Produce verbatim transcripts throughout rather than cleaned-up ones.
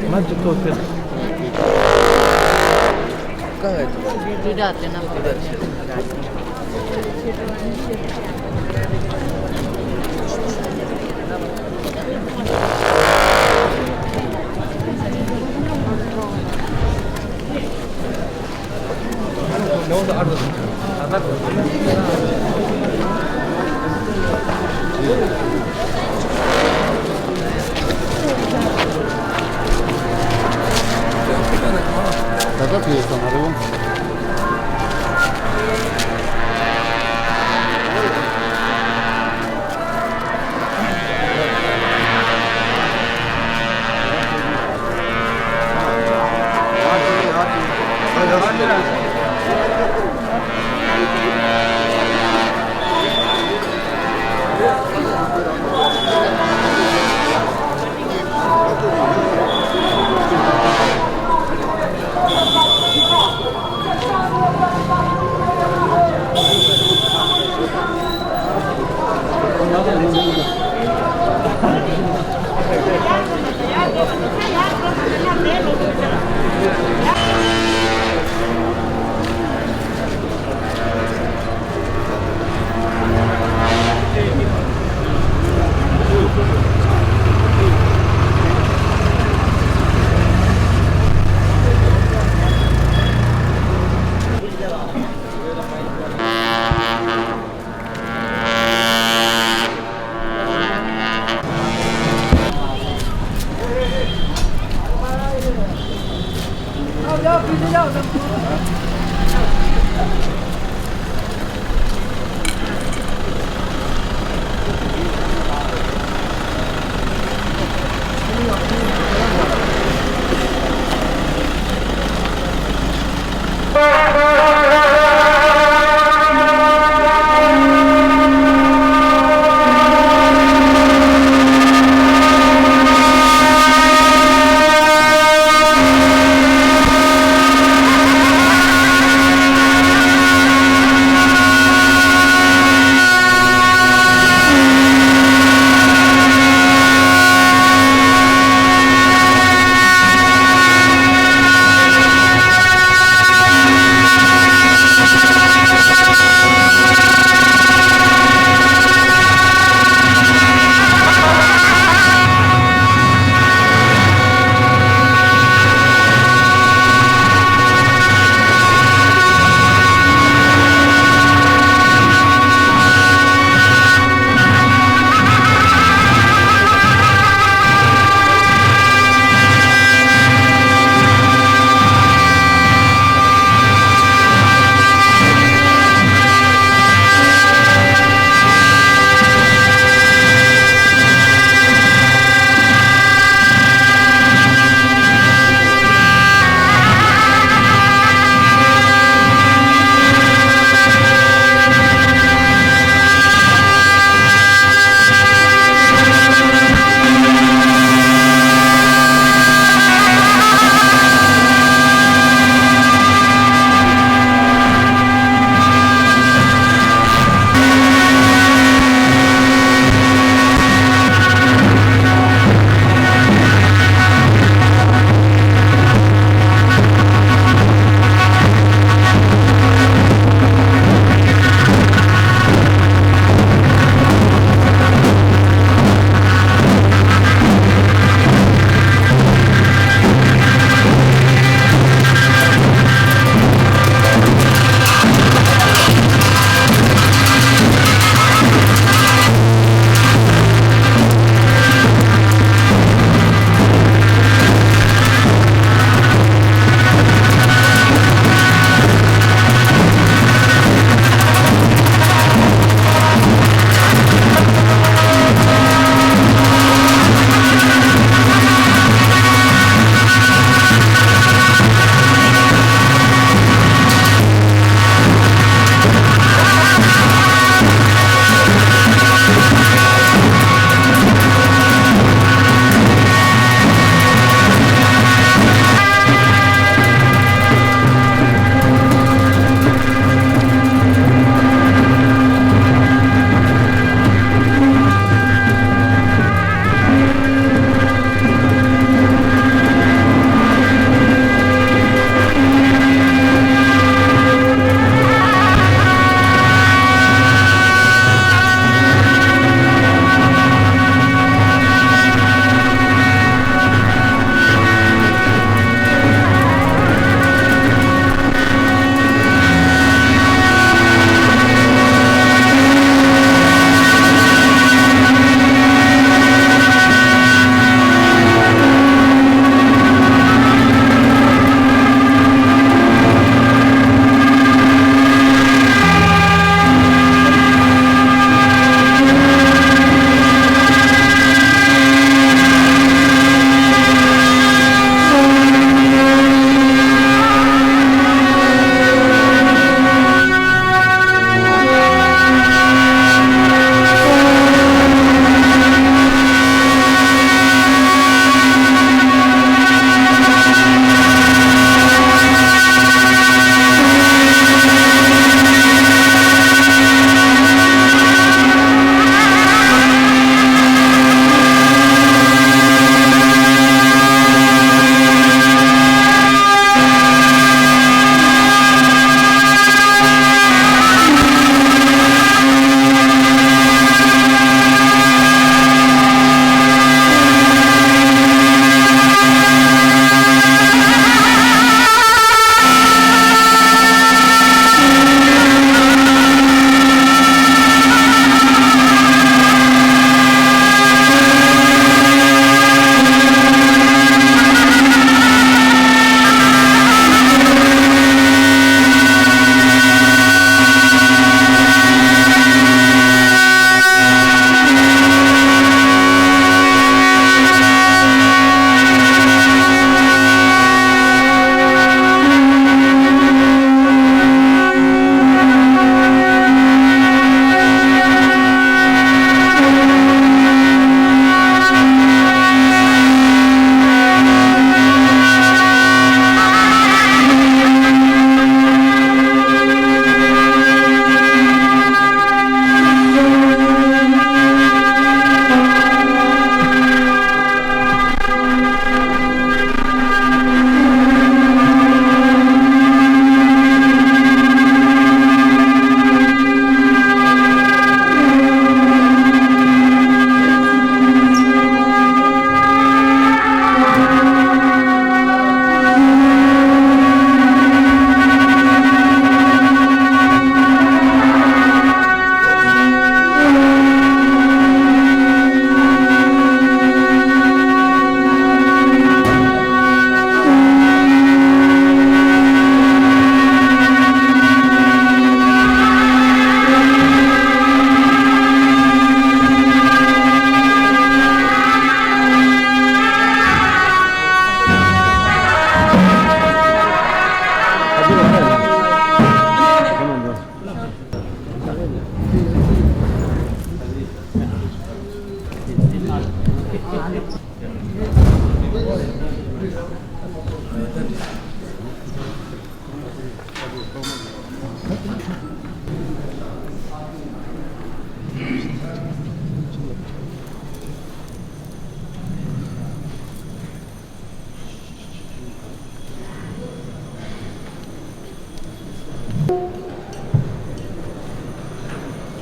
Мать, кто ты? Какая это? Туда, ты нам. Туда, сейчас. ད་ལྟ་དེ་ཡོད་ས་མ་རེད།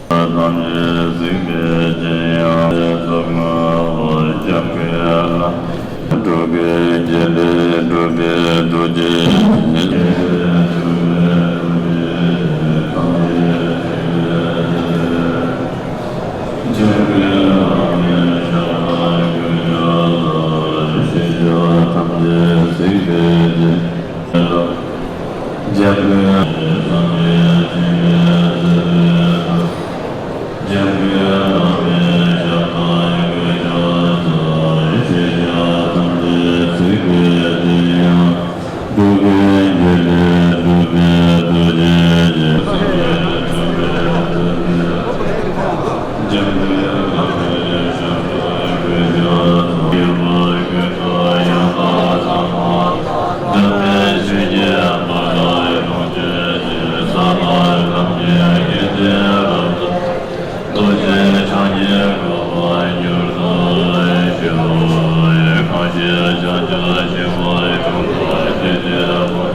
ཐམས་ཅད་གཟིགས་པའི་མཁྱེན་དབང་ཚོགས་བསྔོ་བར་སྐྱབས་མགོན་ལ། སྤྲུལ་སྐུའི་རྒྱན་ལས་གྲུབ་པའི་རྡོ་རྗེ། རྡོ་རྗེ་འཆང་གི་གོ་འཕང་མྱུར་དུ་ཞུ། གང་ཞིག་བྱང་ཆུབ་སེམས་དཔའི་དྲུང་དུ་བྱོན་པའི་བར།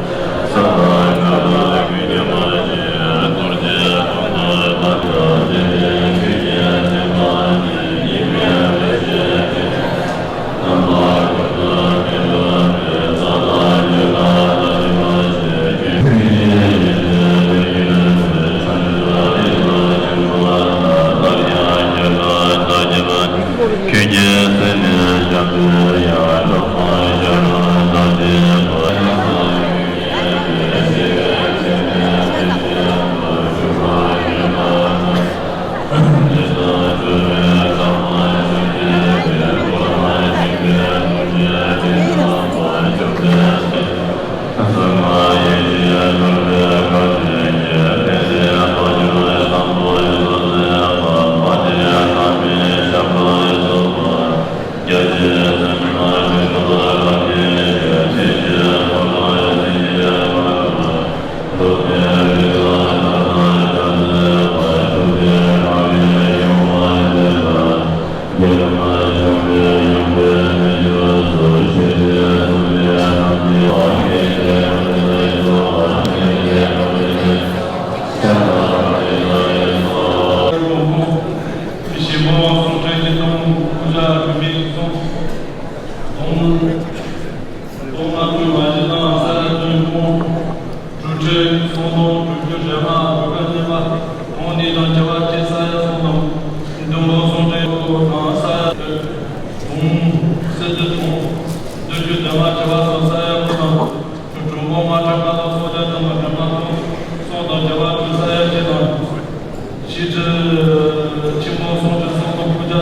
ས་དང་ལྷ་དང་ཀུན་མཁྱེན་པ་ཞིག་རྡོ་རྗེ་དྲུང་དུ་བདག་ཀྱང་དེ་ནས་ཆོས་ཀྱི་སེམས་དཔའ་ཉིད་ཉིད་མེད་པའི་ཞལ་ཕྱེ། གྲུབ་ཁྲིམས་སྲུང་དང་སྒྲུབ་བརྒྱུད་རེ་མ་བོད་པ་གཉིས་པ་གོང་ནས་དང་བྱ་བ་བཅས་ས་ཡ་གསུམ་དང་། མདུན་པོ་གསུང་འདྲེན་དང་ས་ཡ་དྲུག། བུམ་སི་ཏུ་དང་བསྟོད་བསྒྱུར་དེ་མ་བྱ་བ་སོགས་ས་ཡ་དྲུག་དང་། གྲུབ་དབང་མ་ཁྲ་མ་དང་སོགས་རྒྱ་དང་མ་ཁྲ་མ་དང་སོགས་དང་བྱ་བ་དྲུག་ས་ཡ་གཅིག་དང་། ཤེས་ཁྲིད་ཆེན་མོ་གསུང་ཁྲིད་སོགས་དང་ཕུར་རྒྱ་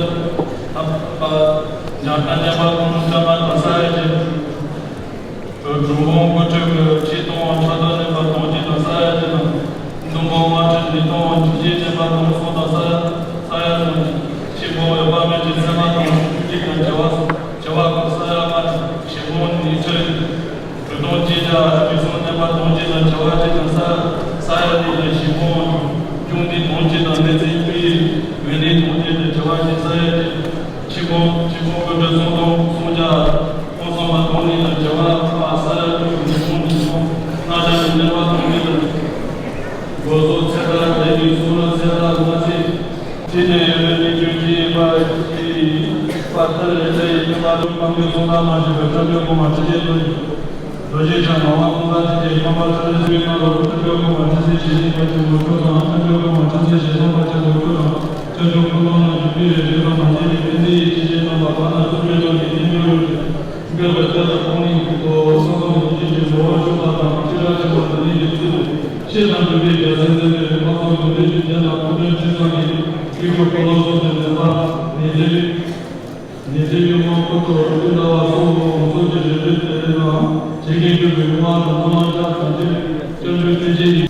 ཐབས་པ་འཇམ་དཔལ་མཉམ་པ་དང་ཐ་མ་དང་ས་ཡ་གཅིག། གྲུབ་དབང་སྐུ་ཁྲིད་ཀྱི་ཆོས་དང་ཕྱག་རྟགས་བསྣན་པ་དང་གཅིག་དང་ས་ཡ་གཅིག་དང་། མདུན་དཔུང་དམར་ཁྲིད་ནས་དང་ཆོས་བརྒྱད་བསྣན་པ་དང་གསུམ་དང་ས་ཡ་ས་ཡ་གསུམ། ཆེན་པོ་འོད་དཔག་མེད་ཀྱི་མཚན་མ་དང་བཅུ་གཅིག་དང་བྱ་བ་བྱ་བ་ཀུན་ས་ཡ་ལྔ། ཞིང་ཁམས་ཉི་ཁྲི། གྲུབ་དོན་བརྒྱད་བརྒྱ་དྲུག་སོགས་བསྣན་པ་དང་གཅིག་དང་བྱ་བ་གཅིག་དང་ས་ས་ཡ་གཉིས་དང་ཞིང་ཁམས་འབྱུང་གནས་དང་གཅིག་དང་གནས་ཚུལ་སྤེལ་འོད་གནས་དང་གཅིག་དང་བྱ་བ་གཅིག་ས་ཡ་གཅིག། ཆེན་པོ་ཆེན་པོ་ཀུན་འདུས་སོགས་དང་སངས་རྒྱས་ཀུན་བཟང་མ་དང་ནི་དང་བྱ་བ་ལྔ་ས་ཡ་དྲུག་ཉི་ཁམས་ཉི་ཁམས་རྣམ་གཞག་ནི་བསྣན་པ་དང་ནི་དང་། སྒོ་གསུམ་ཚེ་ཐར་ལས་ཀྱི་སོགས་ལ་ཚེ་ཐར་ལྔ་ཚེ། དེ་ནས་ཡོད་པའི་གནས་ཆུང་ཅེས་པ་ཡི་པ་ཐར་ལས་ཚེ་ཡི་ཉི་མ་དུ་ཁམས་ཀྱི་སོགས་ལ་མ་བྱས་པའི་ཁྲ་འབྱོར་གོང་མ་ཁྲི་ཆེན་དུ་ཡིན། རྡོ་རྗེ་འཆང་ངག་དབང་ཀུན་བཟང་ཐུགས་ཀྱི་ཁང་པ་ཁྲི་ལས་སུ་ཡིན་ན་ལོ་ཁྲི་འབྱོར་གོང་མ་ཁྲི་ཚེ་ཞེ་གཉིས་པ་ཆེན་པོ་ཁྲོ་དང་ཁྲི་འབྱོར་གོང་མ་ཁྲི་ཚེ་ཞེ་སྟོང་པ་ཆེན་པོ་ཁྲོ་དང་ཁྲི་འབྱོར་ཀུན་སློང་ན་བཞུགས་པའི་རེ་ཞིག་དང་མ་འདས་པའི་ཕན་བདེ་ཡི་ཆེ་ཆེན་རྣམ་པ་བར་ན་གཙུག་མེད་དུ་ནི་ཐིམ་པའི་འོད་ཀྱི། བསྐལ་པའི་གཏེར་དུ་ཁོང་ནི་གོ་སོགས་ཀྱི་ཡིད་ཀྱི་ངོ་བོར་བཞུགས་པ་དང་ཕྱི་དགྲ་ཆེན་པོ་འདི་ཉིད་ཀྱི་ཚུལ་དུ་ཤེས་དང་འདུན་པའི་རྒྱལ་མཚན་མཛད་པའི་རིམ་པ་སོགས་ཀྱི་ལས་ཀྱི་རྒྱན་དང་སྐུ་མགྲོན་ཁྲི་སོགས་ཀྱི་ཡིད་ཀྱི་འཁོར་ལོ་སོགས་ཀྱི་ལེན་པ་ནི་ཟེར་བའི་ནི་ཟེར་བའི་དབང་བསྐུར་དུ་ཀུན་ཟླ་བ་སོགས་ཀྱི་དབང་སོགས་ཀྱི་རེ་རེ་དེ་རེ་དང་བྱེད་ཀྱི་འགྱུར་བའི་དབང་དང་སྨོན་ལམ་ཕྱག་དང་འདིར་སྐྱབས་འགྲོའི་བསྟན་བཅོས་ཡིན།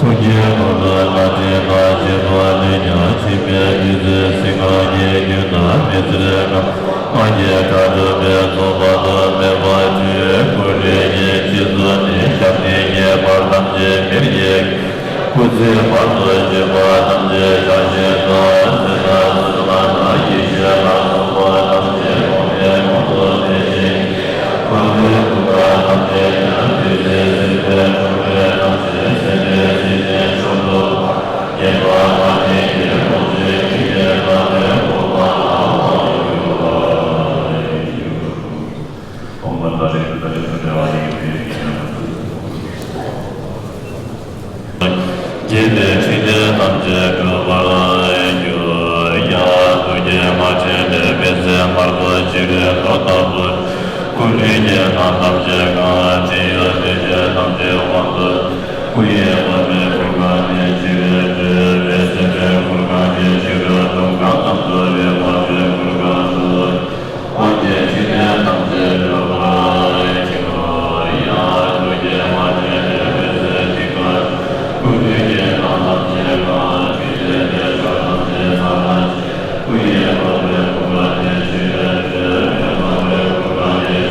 ཐུགས་རྗེ་མ་ལུས་ལ་དྲན་པ་བྱེད་པ་ལས་ཀྱང་ཆེས་པའི་བདུད་རྩི་སེམས་ངང་ཉིད་རྒྱུད་ན་མི་འཚེར་ན། སངས་རྒྱས་དགྲ་བཅོམ་པའི་ཚོགས་དཔག་ཏུ་མེད་པ་སྤྱོད། སྐུ་ལུས་ཀྱི་རྗེས་སུ་ནི་ཞབས་ནི་ཁྱད་པར་ཐམས་ཅད་མིར་གྱིས། སྐུ་ཚེ་བར་དུ་གཅོད་པ་ཐམས་ཅད་བྱང་ཞིང་དག །ཇི་ལྟར་བསོད་ནམས་དང་ཡེ་ཤེས་ལ་སོགས་པ་ཐམས་ཅད་གོང་ནས་གོང་དུ་འཕེལ་ཞིང་། ཐུབ་པའི་ཐུབ་པ་ཐམས་ཅད་ཀྱང་བདུད་རྩིའི་སྲིན་པོའི་འཁྲུགས་པས་ཐམས་ཅད་སེལ་བའི་སྲིད་ཞིའི་མཆོག་ཏུ་དག །ངེས་པར་མ་ནིང་གི་ལོངས་སྤྱོད་ཀྱི་ཡན་ལག་པའི་འོག་མ་ལ་དབང་བསྒྱུར་བར་འགྱུར། ཨོཾ་མ་ཎི་ཏཱ་རེ་ཏུཏྟཱ་རེ་ཏུཏྟཱ་རེ་ཨཱ་ཡེ་ཡེ་ཡེ། དགྱེས་པའི་འཕྲིན་ལས་ཐམས་ཅད་འགྲུབ་པར་འགྱུར། ཡང་ཐུགས་བསྐྱེད་མ་དྲན་པའི་མི་ཚེ་མར་པོ་ཆེ་བའི་མདོག་ལྟ་བུར། སྐུ་ལུས་རྒྱན་རྣམས་ཐམས་ཅད་གང་། སྤྲིན་ཡུལ་སྟོད་ཀྱི་ཐམས་ཅད་དབང་དུ། སྐུ་ཡི་འོད་མའི་གུར་ཁང་ནས་ཆེ་བའི་སྤྲོས། འོད་ཟེར་པའི་གུར་ཁང་ནས་ཆེ་བའི་དུང་ཁང་ཙམ་དུ་འོད་འབར་བའི་གུར་ཁང་དུ། དབང་གི་འཕྲིན་ལས་ཐམས་ཅད་འགྲུབ་པར་འགྱུར། ཡང་ཐུགས་བསྐྱེད་མ་དྲན་པའི་མི་ཚེ་འདི་ཀ། སྐུ་ལུས་རྒྱན་རྣམས་ཐམས་ཅད་གང་། ཕྲིན་ལས་ལས་མཆོག་ཐམས་ཅད་ཚང་བར་བྱེད། སྐུ་ཡི་འོད་མའི་གུར་ཁང་ནས་ཆེ་བའི་སྤྲོས། འོད་འབར་བའི་གུར་ཁང་ནས་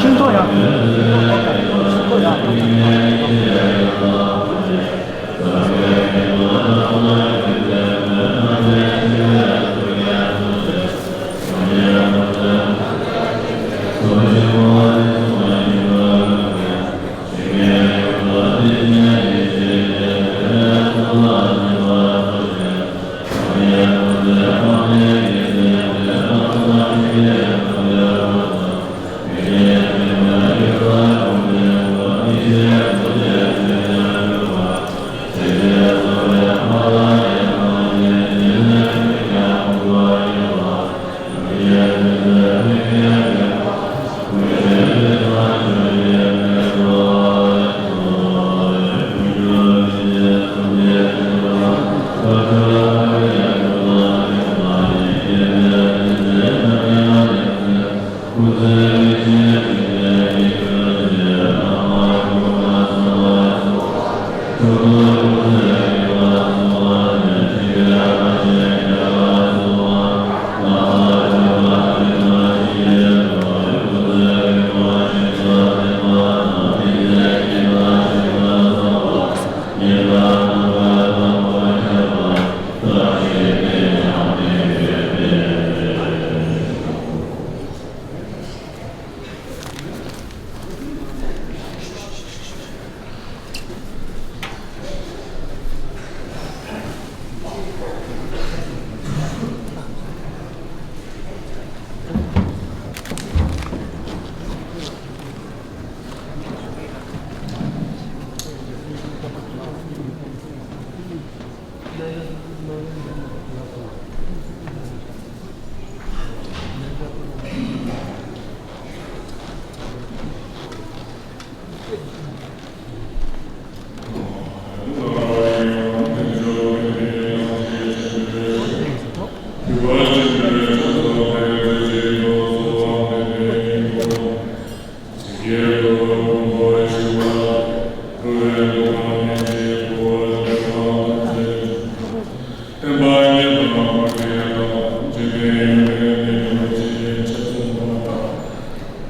ཤིང་ཐོག་ཡང་ཤིང་ཐོག་ཡང་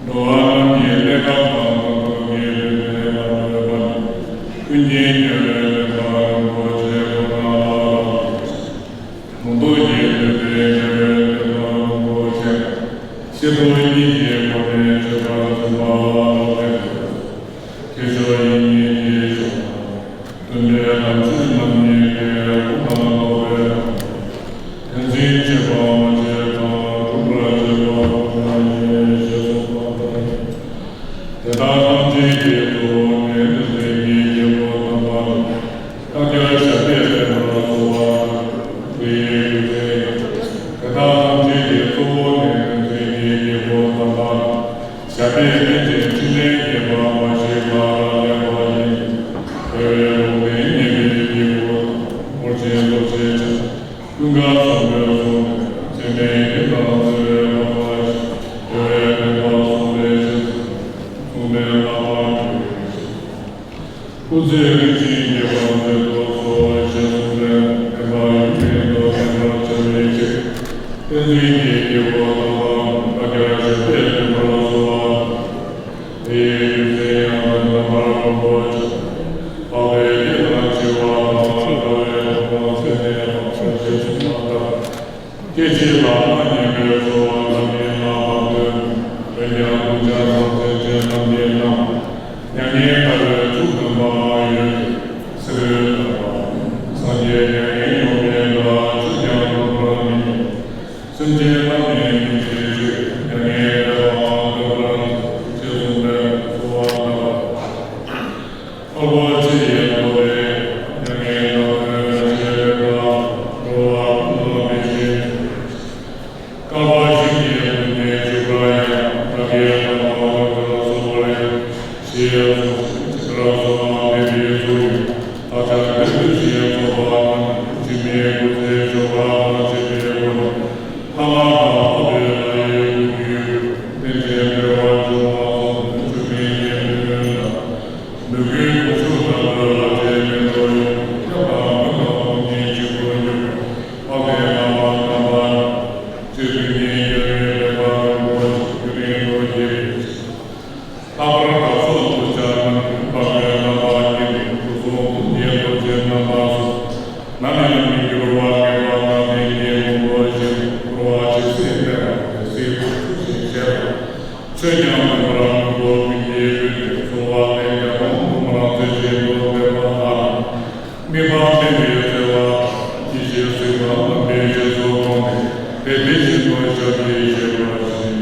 འགྲོ་བ་རྣམས་ཀྱི་གནས་སྐབས་དང་དུས་དུས་ཀྱི་ལུས་རྟེན་ལ་གནོད་པ་ནི། ཀུན་མཁྱེན་རྒྱལ་བའི་བསྟན་པ་རིན་པོ་ཆེ་ཁོ་ན་ལ་རག་ལས། མུ་སྟེགས་ཀྱི་ལུས་རྟེན་དགེ་བའི་བསྟན་པ་རིན་པོ་ཆེ། ཤེས་རྟོགས་གཉིས་ཀྱི་སྒོ་ནས་སྤྱོད་པར་འཛིན་པ་ལ་རག་ལས། ཁྱེད་ཚོ་ཡིན་ཉིད་ཀྱི་ཕྱོགས་དང་། སྟོན་པའི་དམ་ཚིག་རྣམ་གཉིས་ཀའི་ལུང་དང་རྟོགས་པའི་དམ། དེ་འཛིན་བྱེད་པ་མ་བྱས་དང་སྒྲུབ་པར་བྱེད་པ་ཁོ་ན་ཡིན་ཞེས་གསུངས་པ་ལྟར། དེ་དག་ཐམས་ཅད་ཀྱི་གཙོ་བོ་ནི་བསྟན་འཛིན་གྱི་རྒྱལ་པོ་དམ་པ་བཀའ་བརྒྱ་ཞབས་པད་བརྟན་པར་གསོལ་བ་དང་། དེའི་རྒྱུ་མཚན་ཡང་། དེ་དག་ཐམས་ཅད་ཀྱི་གཙོ་བོ་ནི་བསྟན་འཛིན་གྱི་རྒྱལ་པོ་དམ་པ། ཞབས་པད་བརྟན་ཅིང་ཕྲིན་ལས་རྒྱས་པ་མ་ཞིག་ལ་རག་ལས་པ་ཡིན། འཁོར་བའི་ལུང་བསྟན་ཉན་པའི་སྐྱེས་བུ་དང་། ངོར་ཆེན་ལོ་ཆེན་ཆ། ཀུན་དགའ་བཟང་པོས་གསུངས་ཏེ། ཚད་མེད་ཡིན་དང་འཚེ་བའི་བར་ལ་ཞིག་འགྲོ་བའི་མེད་པར་གསུངས་པའི་ཕྱིར། གསུངས་པའི་བསླབ་པ་སྒྲུབ་པའི་ཕྱིར། སྐུ་ཚེ་རིན་ཆེན་གྱི་བང་མཛོད་དུ་གསོལ་ཞེས་གསུངས་པས། བསྟན་པ་ཡུན་རིང་དུ་བརྟན་པར་བྱ་བའི་ཕྱིར། བསྟན་འཛིན་གྱི་རྒྱལ་པོ་དམ་པ་བཀའ་བརྒྱ་ཞབས་པད་བརྟན་པར་གསོལ་བ་དང་། དེའི་རྒྱུ་མཚན་ཡང་། རྣམ་པར་དགོངས་པ་ཆེན་པོ་འཕགས་པའི་ཡུལ་ལ་མཆི་བ་དང་དགའ་བའི་མཐོང་སྤང་ཚད་མེད་པ་ཞེས་གསུངས་པ་ལྟར། སྐད་ཅིག་ལ་མ་ཉན་པའི་གསོལ་བ་རྣམ་སྨིན་ལ་མ་ལྟོས། འོན་ཀྱང་ཀུན་ཁྱབ་ཐམས་ཅད་ཅན་རྣམས་ཀྱི་ནང་། མྱ་ངན་འདའ་བའི་ཐུགས་འདུན་པ་མ་ཡོད་ཅིང་། ཚེ་རབས་ལ་སངས་རྒྱས་མྱ་ངན་ཡོངས་མེད་ལ་ཆོས་ཀྱང་སྟོན་པར་མི་ནུས། སེམས་ཅན་རྣམས་ནི་སྙིང་རྗེའི་ཚུལ། མྱ་ངན་འདའ་བའང་སྟོན་པར་མཛོད། ཅེས་གསུངས་པས་གསོལ་བ་བཏབ་པ། འཕགས་པ་ཕྱི་ཡི་མཐོ་ལས། མྱ་ངན་འདའ་སྟོན་མི་བྱེད་པའི་བཀའ། འགྲོ་བ་ཀུན་ལ་ཕན་ཕྱིར། བསྐལ་པ་ཞིང་གི་སྡུག་བསྔལ་བྱེ་བྲག་ཡང་། བདག་གིས་བསླབ་པ་ལ་འགྲོ་ལ་སོགས་པར་ཡང་། ཞེས་གསུངས་ཤིང་། ཇི་ལྟར་གསོལ་བ་འདེབས་པའི་ཚུལ་ཡང་། བདག་ཅག་འདིར་འདུས་ཤིང་ཚོགས་པ་རྣམས། འཇིགས་མེད་སྐུ་ཚེ་མཆོག་དགའ་དང་བཅས་པའི་སྒོ་ནས། ལྷ་ལྔ་དང་འཕགས་པའི་ལྷ་ཡི་སྐུ་རྒྱུད་ཀྱི། རྟེན་ཅན་འབྲེལ་བར་འབྱུང་བ་སོགས། མཆོད་སྤྲིན་གྱི་མཐུ་ནུས་དང་། མོས་གུས་དགུག་མཆོད་དམ་པའི་ལྷ་བཅས་སྨན་གྲོགས་ཡོངས། སྐྱབས་དང་མགོན་དང་སྟོང་ཉིད་གཅིག་ཏུ་གྱུར་པའི། འཕགས་པའི་ལྷ་མ་དམ་པ་རྣམས། སྤྱིར་དུས་ངན་རྒྱལ་བའི་ལེགས་པར་རིན་པོ་ཆེ། ཡུན་རིང་དུ་རྒྱས་པའི་ཕྱིར། ལྷག་པར་བདག་སོགས་གདུལ་བྱ་རྣམས་ཀྱི། དཔག་མེད་རྣམ་པ་སྐྱེ་དགུའི་སྐུ་གསུང་ཐུགས་ཀྱི་རྡོ་རྗེ་རྣམ་པ་སོགས། ནམ་ཡང་མི་འགྱུར་བར་གད་པ་ན་མེད་ཀྱི་ངོ་བོ་བཞིན་དུ་འཁོར་བ་ཇི་སྲིད་བརྟན་པ་དེ་སྲིད་དུ་འཁྲུགས་ཤིང་ཞི་བ། ཆོས་ཀྱང་མངོན་པར་མངོན་དུ་གྱུར་པའི་ཕྱིར་ཏེ། གསོལ་བ་ལན་བརྒྱ་སྟོང་དུ་མར་མཛོད་བཞིན་དུ་བསྟོད་པ་ལ། དམིགས་པ་བརྟན་པའི་བརྩེ་བ་དང་། ཡེ་ཤེས་གཟིགས་པ་དམ་པའི་རྗེས་སུ་དགོངས་ཏེ། དེ་དེ་བཞིན་དུ་ཞབས་ཀྱིས་བཞེས་པར་བཞེས།